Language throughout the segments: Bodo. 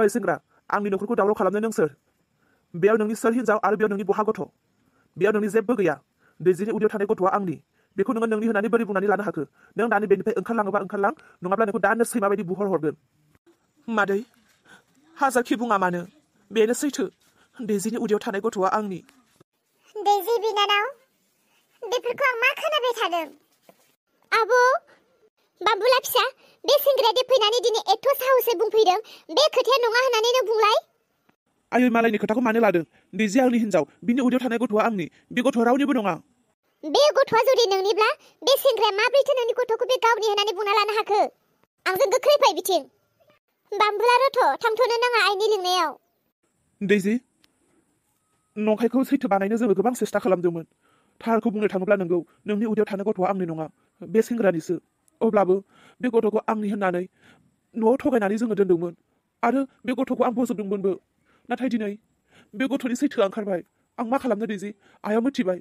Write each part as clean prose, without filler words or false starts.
ओइ सेंग्रा आंनि नखरखौ दावराव खालामनो नों सोर बेयाव नोंनि सोर हिनजाव आरो बेयाव नोंनि बहा गथ' बेयाव नोंनि जेबो गैया दैजिनि उदैयाव थानाय गथ'आ आंनि बेखौ नोङो नोंनि होननानै बोरै बुंनानै लानो हाखो नों दानि बेनिफ्राय ओंखारलाङोबा ओंखारलां नङाब्ला नोंखौ दानो सैमा बायदि बुहर हरगोन मादै हाजारखि बुङा मानो बेनो सैथो दैजिनि उदैयाव थानाय गथ'आ आंनि दैजि बिनानाव बेफोरखौ आं मा खोनाबाय थादों आब' बाबुला फिसा बे सेंग्राया फैनानै दिनै एथ' साहसै बुंफैदों बे खोथाया नङा होननानै नों बुंलाय आयै मालायनि खोथाखौ मानो लादों दैजिया आंनि हिनजाव बिनि उदैयाव थानाय गथ'आ आंनि बे गथ'आ रावनिबो नङा बे गथ'आ जुदि नोंनिब्ला बे सेंग्राया माब्रैथो नोंनि गथ'खौ बे गावनि होननानै बुंना लानो हाखो आंजों गोख्रै फै बिथिं बामबुला रथ' थांथ'नो नाङा आइनि लिंनायाव दैजि नंखायखौ सैथो बानायनो जोङो गोबां सेस्था खालामदोंमोन थारखौ बुंनो थाङोब्ला नोंगौ नोंनि उदैयाव थानाय गथ'आ आंनि नङा बे सेंग्रानिसो अब्लाबो बे गथ'खौ आंनि होननानै न'आव थगायनानै जोङो दोनदोंमोन आरो बे गथ'खौ आं बजबदोंमोनबो नाथाय दिनै बे गथ'नि सैथोआ ओंखारबाय आं मा खालामनो दैजि आइया मिथिबाय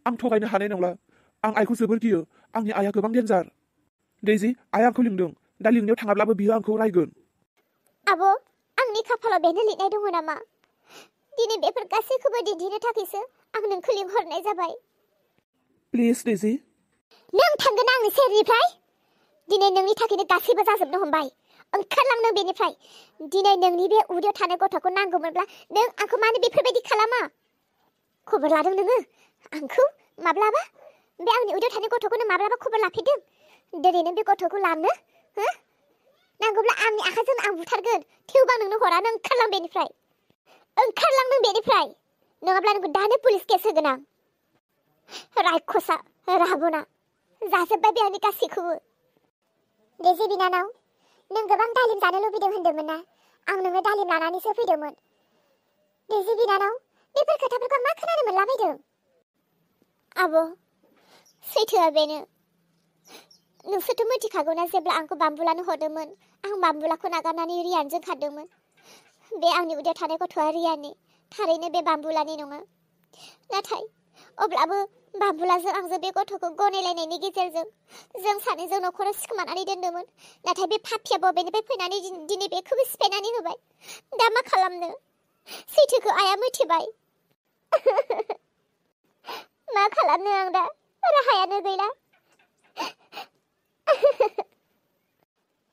आं थगायनो हानाय नंला आं आइखौ जोबोर गियो आंनि आइया गोबां डेन्जार दैजि आइया आंखौ लिंदों दा लिंनायाव थाङाब्लाबो बियो आंखौ रायगोन आब' आंनि खाफालाव बेनो लिरनाय दङ नामा दिनै बेफोर गासैखौबो दिन्थिनो थाखायसो आं नोंखौ लिंहरनाय जाबाय प्लिज दैजि नों थांगोन आंनि सेरनिफ्राय दिनै नोंनि थाखायनो गासैबो जाजोबनो हमबाय ओंखारलांनो बेनिफ्राय दिनै नोंनि बे उदैयाव थानाय गथ'खौ नांगौमोनब्ला नों आंखौ मानो बेफोरबायदि खालामा खबर लादों नोङो आंखौ माब्लाबा बे आंनि उदैयाव थानाय गथ'खौनो माब्लाबा खबर लाफैदों दिनै नों बे गथ'खौ लांनो हो नांगौब्ला आंनि आखाइजों आं बुथारगोन थेवबो आं नोंनो हरा नों ओंखारलां बेनिफ्राय नङाब्ला नोंखौ दानो पुलिस केस होगोन आं रायखसा राबना जाजोब्बाय बे आंनि गासैखौबो दैजि बिनानाव नों गोबां दालिम जानो लुबैदों होन्दोंमोन ना आं नोंनो दालिम लानानैसो फैदोंमोन दैजि बिनानाव बेफोर खोथाफोरखौ मा खोनानो मोनलाबायदों आब' सैथोआ बेनो नोंसोरथ' मिथिखागौना जेब्ला आंखौ बामबुलानो हरदोंमोन आं बामबुलाखौ नागारनानै रियानजों खारदोंमोन बे आंनि उदैयाव थानाय गथ'आ रियाननि थारैनो बे बामबुलानि नङा नाथाय अब्लाबो बामबुलाजों आंजों बे गथ'खौ गनायलायनायनि गेजेरजों जों सानैजों न'खराव सिखोमानानै दोनदोंमोन नाथाय बे पापिया बबेनिफ्राय फैनानै दिनै बेखौबो सिफायनानै होबाय दा मा खालामनो सैथोखौ आइया मिथिबाय मा खालामनो आं दा राहायानो गैला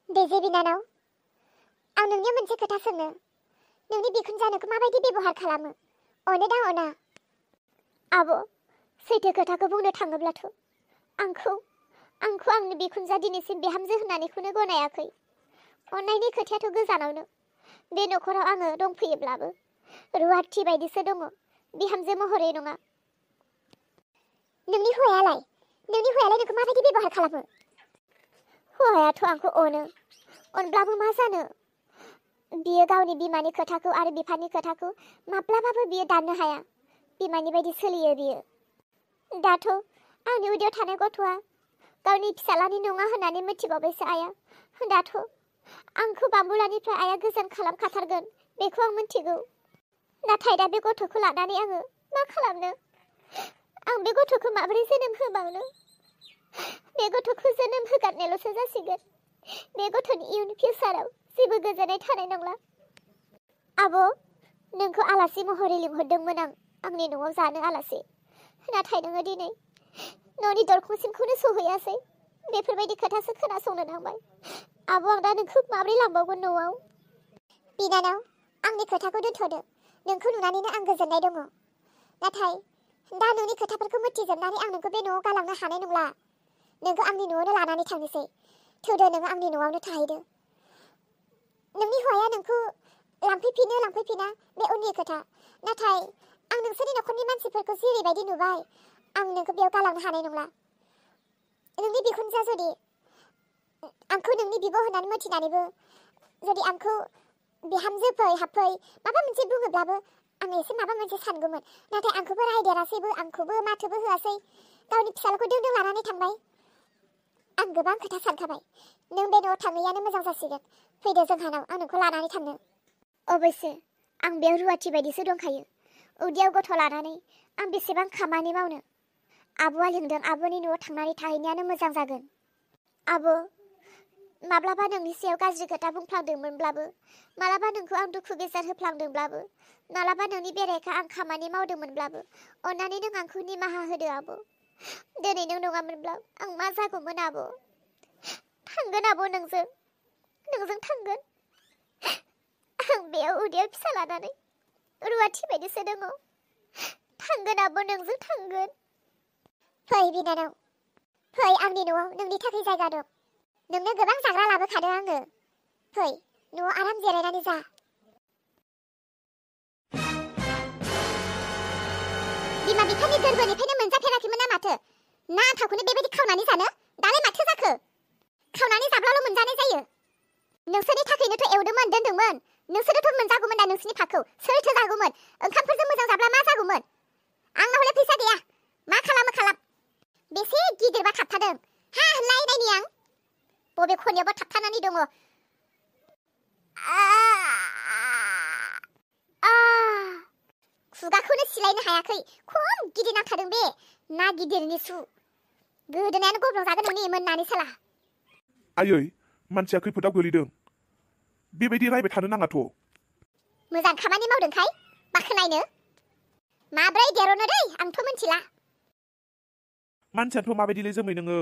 दैजि बिनानाव आं नोंनियाव मोनसे खोथा सोंनो नोंनि बिखुनजोखौ माबायदि बेबहार खालामो अनो दा अना आब' सैथो खोथाखौ बुंनो थाङोब्लाथ' आंखौ आंनि बिखुनजोआ दिनैसिम बिहामजो होननानैखौनो गनायाखै अननायनि खोथायाथ' गोजानावनो बे न'खराव आङो दंफैयोब्लाबो रुवाथि बायदिसो दङ बिहामजो महरै नङा नोंनि हौवायालाय नोंखौ माबायदि बेबहार खालामो हौवायाथ' आंखौ अनब्लाबो मा जानो बियो गावनि बिमानि खोथाखौ आरो बिफानि खोथाखौ माब्लाबाबो बियो दाननो हाया बिमानि बायदि सोलियो बियो दाथ' आंनि उदैयाव थानाय गथ'आ गावनि फिसालानि नङा होननानै मिथिबावबायसो आइया दाथ' आंखौ बामबुलानिफ्राय आइया गोजान खालामखाथारगोन बेखौ आं मिथिगौ नाथाय दा बे गथ'खौ लानानै आङो मा खालामनो आं बे गथ'खौ माबोरै जोनोम होबावनो बे गथ'खौ जोनोम होगारनायल'सो जासिगोन बे गथ'नि इयुन फिउचाराव जेबो गोजोननाय थानाय नंला आब' नोंखौ आलासि महरै लिंहरदोंमोन आं आंनि न'आव जानो आलासि नाथाय नोङो दिनै न'नि दरखंसिमखौनो सहैयासै बेफोरबायदि खोथासो खोनासंनो नांबाय आब' आं दा नोंखौ माबोरै लांबावगोन न'आव बिनानाव आंनि खोथाखौ दोनथ'दो नोंखौ नुनानैनो आं गोजोननाय दङ नाथाय दा नोंनि खोथाफोरखौ मिथिजोबनानै आं नोंखौ बे न'आव गालांनो हानाय नंला नोंखौ आंनि न'आवनो लानानै थांनोसै थौदो नोङो आंनि न'आवनो थाहैदो नोंनि हौवाया नोंखौ लांफैफिना बे उननि खोथा नाथाय आं नोंसोरनि न'खरनि मानसिफोरखौ जेरैबायदि नुबाय आं नोंखौ बेयाव गालांनो हानाय नंला नोंनि बिखुनजोआ जुदि आंखौ नोंनि बिब' होननानै मिथिनानैबो जुदि आंखौ बिहामजो फै हाबफै माबा मोनसे बुङोब्लाबो आं एसे माबा मोनसे सानगौमोन नाथाय आंखौबो रायदेरासैबो आंखौबो माथोबो होआसै गावनि फिसालाखौ दोंदों लानानै थांबाय आं गोबां खोथा सानखाबाय नों बे न'आव थाङैयानो मोजां जासिगोन फैदो जोंहानाव आं नोंखौ लानानै थांनो अबयसे आं बेयाव रुवाथि बायदिसो दंखायो उदैयाव गथ' लानानै आं बेसेबां खामानि मावनो आब'आ लिंदों आब'नि न'आव थांनानै थाहैनायानो मोजां जागोन आब' माब्लाबा नोंनि सायाव गाज्रि खोथा बुंफ्लांदोंमोनब्लाबो, मालाबा नोंखौ आं दुखु बेजार होफ्लांदोंब्लाबो, मालाबा नोंनि बेरेखा आं खामानि मावदोंमोनब्लाबो अन्नानै नों आंखौ निमाहा होदो आब'। दिनै नों नङामोनब्ला आं मा जागौमोन आब'? थांगोन आब' नोंजों थांगोन। आं बेयाव उदैयाव फिसा लानानै रुवाथि बायदिसो दङ। थांगोन आब' नोंजों थांगोन। फै बिनानाव, फै आंनि न'आव नोंनि थाखाय जायगा दं। नोंनो गोबां जाग्रा लाबोखादों आङो। फै न'आव आराम जिरायनानै जा। बिमा बिफानि गोरबोनिफ्रायनो मोनजाफेराखैमोन ना माथो? ना आन्थावखौनो बेबायदि खावनानै जानो? दालाय माथो जाखो? खावनानै जाब्लाल' मोनजानाय जायो। नोंसोरनि थाखायनोथ' एवदोंमोन दोनदोंमोन। नोंसोरोथ' मोनजागौमोन दा नोंसिनि फाखौ। सोरथो जागौमोन? ओंखामफोरजों मोजां जाब्ला मा जागौमोन? आंनाव हले फैसा गैया। मा खालामो खालाम। बेसे गिदिरबा थाबथादों। हा होनलाय नायनि आं। बबे खनायावबा थाबथानानै दङ। खुगाखौनो सिलायनो हायाखै। खम गिदिर नांथादों बे ना गिदिरनि सु। गोदोनायानो गब्लं जागोन नोंनि मोननानै सोला। आयै, मानसिया खैफोदाव गोलैदों। बेबायदि रायबाय थानो नाङाथ'। मोजां खामानि मावदोंखाय बाख्नायनो। माब्रै देर'नो दै आंथ' मिथिला। मानसियाथ' माबायदिलै जोमै नोङो।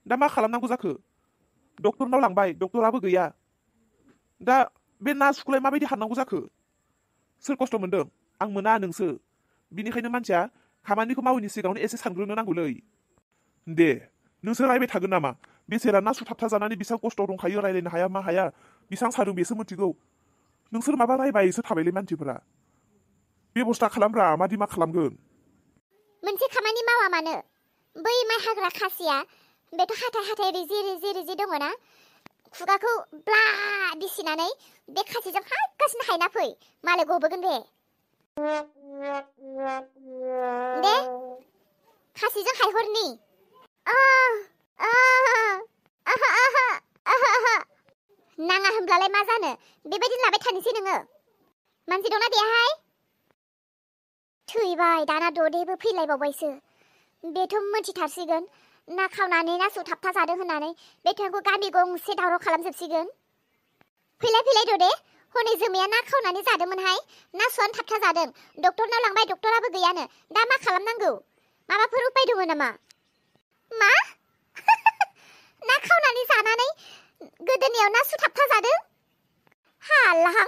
दा मा खालामनांगौ जाखो? डक्टरनाव लांबाय, डक्टराबो गैया। दा बे ना सुखौलाय माबायदि हाननांगौ जाखो? सोर खस्थ' मोनदों? आं मोना नोंसो। बिनिखायनो मानसिया खामानिखौ मावैनि सिगाङावनो एसे सानग्रोनो नांगौलै। दे नोंसोर रायबाय थागोन नामा? बेसेरा ना सुथाबथा जानानै बेसेबां खस्थ' दंखायो, रायलायनो हाया मा हाया, बेसेबां सादों बेसो मिथिगौ। नोंसोर माबा रायबायसो थाबायलै मानसिफोरा। बेबस्था खालामब्रा, मादि मा खालामगोन। मोनसे खामानि मावा मानो? बै माइ हाग्रा खासिया बेथ' हाथाय रिजि दङ ना? खुगाखौ ब्ला दिसिनानै बे खासिजों हायगासिनो हायना फै। मालाय गबोगोन बे। दे खासिजों हायहरनि। नाङा होनब्लालाय मा जानो? बेबायदिनो लाबाय थानोसै नोङो। मानसि दंना बेहाय? थैबाय दाना ददेबो फैलायबावबायसो। बेथ' मोनथिथारसिगोन ना खावनानै ना सुथाबथा जादों होननानै। बेथ'खौ गामि गंसे दावराव खालामजोबसिगोन। फैलाय ददे। हनै जोमैया ना खावनानै जादोंमोनहाय। ना सुवानो थाबथा जादों। डक्टरनाव लांबाय, डक्टराबो गैयानो। दा मा खालामनांगौ? माबाफोर उपाय दङ नामा? मा? ना खावनानै जानानै गोदोनायाव ना सुथाबथा जादों? हालाहां।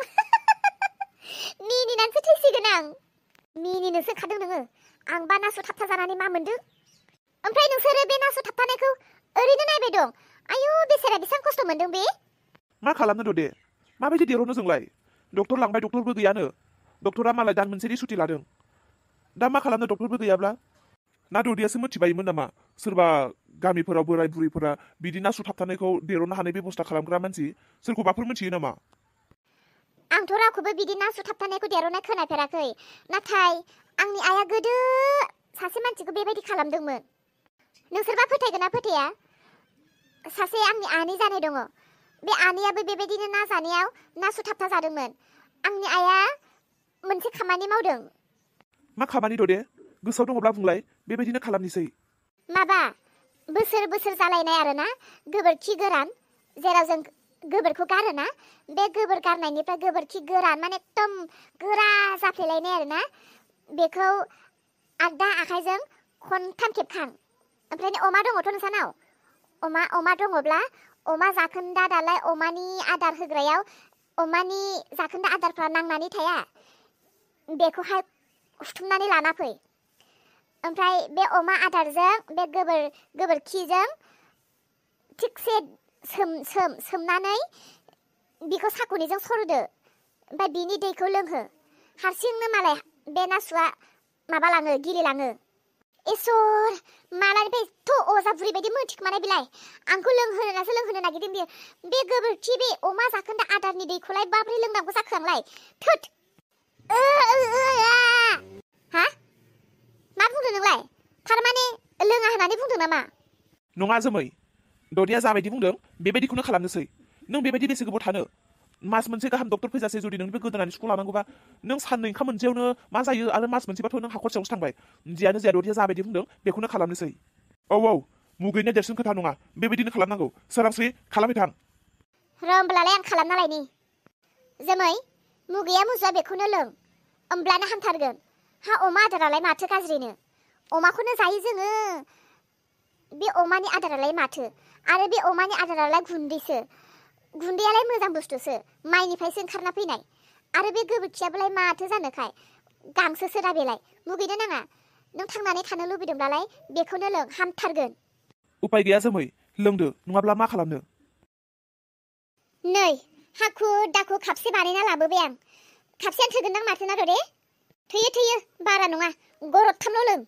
मिनिनानैसो थैसिगोन आं। मिनिनोसो ओंखारदों नोङो? आंबा ना सुथाबथा जानानै मा मोनदों? ओमफ्राय नोंसोरो बे ना सुथाबथानायखौ ओरैनो नायबाय दं? आयु बेसेरा बेसेबां खस्थ' मोनदों बे। मा खालामनो ददे? माबायदि देर'नो जोंलाय? डक्टर लांबाय, डक्टरबो गैयानो। डक्टरा मालाय दान मोनसेनि सुटि लादों। दा मा खालामनो डक्टरबो गैयाब्ला? ना ददियासो मिथिबायोमोन नामा? सोरबा गामिफोराव बोराय बुरैफोरा बिदि ना सुथाबथानायखौ देर'नो हानाय बेबस्था खालामग्रा मानसि सोरखौबाफोर मिथियो नामा? आंथ' रावखौबो बिदि ना सुथाबथानायखौ देर'नाय खोनाफेराखै। नाथाय आंनि आइया गोदो सासे मानसिखौ बेबायदि खालामदोंमोन। नोंसोरबा फोथायगोन ना फोथाया? सासे आंनि आनै जानाय दङ। बे आनैयाबो बेबायदिनो ना जानायाव ना सुथाबथा जादोंमोन। आंनि आइया मोनसे खामानि मावदों। मा खामानि ददे? गोसोआव दङब्ला बुंलाय, बेबायदिनो खालामनोसै। माबा बोसोर जालायनाय आरो ना गोबोरखि गोरान, जेराव जों गोबोरखौ गारोना, बे गोबोर गारनायनिफ्राय गोबोरखि गोरान माने एकदम गोरा जाफ्लेलायनाय आरो ना। बेखौ आगदा आखाइजों खनथाम खेबखां। ओमफ्राय अमा दङथ' नोंसानाव? अमा दङब्ला अमा जाखोन्दा दालाय अमानि आदार होग्रायाव अमानि जाखोन्दा आदारफ्रा नांनानै थाया? बेखौहाय हुथुमनानै लाना फै। ओमफ्राय बे अमा आदारजों बे गोबोरखिजों थिगसे सोमनानै बिखौ साख'निजों सरदो। ओमफ्राय बिनि दैखौ लोंहो। हारसिंनो मालाय बे नासुआ माबालाङो, गिलिलाङो। इसोर मालानिफ्राय एथ' अजा बुरि बायदि मोनथिखोमानाय बिलाय। आंखौ लोंहोनो नागिरदों बियो। बे गोबोरखि बे अमा जाखोन्दा आदारनि दैखौलाय माबोरै लोंनांगौ जाखो आंलाय? थोद। हा? मा बुंदों नोंलाय? थारमाने लोङा होननानै बुंदों नामा? नङा जोमै, ददिया जाबायदि बुंदों बेबायदिखौनो खालामनोसै। नों बेबायदि बेसे गोबाव थानो? मास मोनसे गाहाम डक्टर फैजासे जुदि नों बे गोदोनानि सुखौ लानांगौबा नों साननै ओंखाम मोनसेयावनो मा जायो? आरो मास मोनसेबाथ' नों हाखरसेयावसो थांबाय। जियानो जाया ददिया जाबायदि बुंदों बेखौनो खालामनोसै। औ मुगैनाया देरसिन खोथा नङा बेबायदिनो खालामनांगौ सोरांस्रि खालामबाय थां होमब्लालाय आं खालामनालायनि जोमै मुगैया मुजुआ बेखौनो लों होमब्लानो हामथारगोन हा अमा आदारालाय माथो गाज्रिनो अमाखौनो जायो जोङो बे अमानि आदारालाय माथो आरो बे अमानि आदारालाय गुन्दैसो गुन्दैयालाय मोजां बुस्थुसो माइनिफ्रायसो ओंखारना फैनाय आरो बे गोबोरखियाबोलाय माथो जानोखाय गांसोसोरा बेलाय मुगैनो नाङा नों थांनानै थानो लुबैदोंब्लालाय बेखौनो लों हामथारगोन उपाय गैया जोमै लोंदो नङाब्ला मा खालामनो नै हाखु दाखु खापसे बानायना लाबोबाय आं खापसेयानो थोगोनदां माथो ना दे थोयो बारा नङा गरदथामल' लों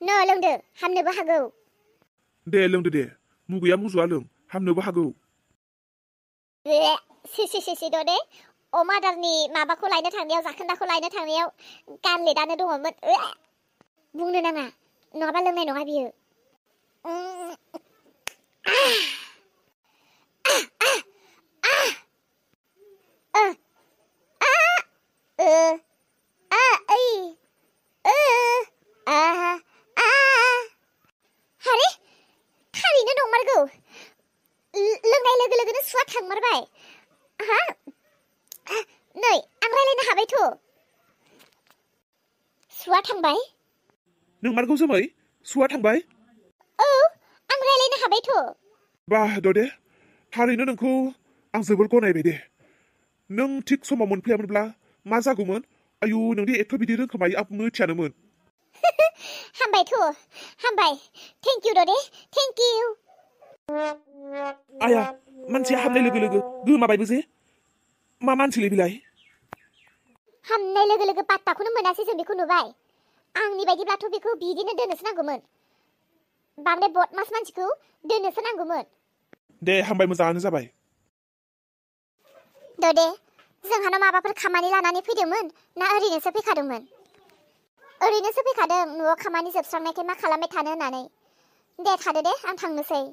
न लोंदो हामनोबो हागौ दे लोंदो दे मुगैया मुजुआ लों हामनोबो हागौ सि दे अमा आदारनि माबाखौ लायनो थांनायाव जाखोन्दाखौ लायनो थांनायाव गानलेटानो दङमोन बुंनो नाङा नङाबा लोंनाय नङा बियो हारे थारैनो नंमारगौ लोंनाय लोगो लोगोनो सुवा थांमारबाय हा नै आं रायलायनो हाबायथ' सुवा थांबाय नोंमारगौ जोमै सुवा थांबाय औ आं रायलायनो हाबायथ' बाह ददे थारैनो नोंखौ आं जोबोर गनायबाय दे नों थिग समाव मोनफैयामोनब्ला मा जागौमोन आयु नोंदि एथ' बिदि रोखोमायो आं मिथियानोमोन हामबाय थेंक इउ ददे थेंक इउ आया मानसिया हामनाय लोगो लोगो गोमाबायबो जे मा मानसिलै बिलाय हामनाय लोगो लोगो पात्ताखौनो मोनासै जों बेखौ नुबाय आंनि बायदिब्लाथ' बेखौ बिदिनो दोननोसो नांगौमोन बांद्राय बदमास मानसिखौ दोननोसो नांगौमोन दे हामबाय मोजाङानो जाबाय ददे जोंहानाव माबाफोर खामानि लानानै फैदोंमोन ना ओरैनोसो फैखादोंमोन ओरैनोसो फैखादों न'आव खामानि जोबस्रांनायखाय मा खालामबाय थानो होननानै दे थादो दे आं थांनोसै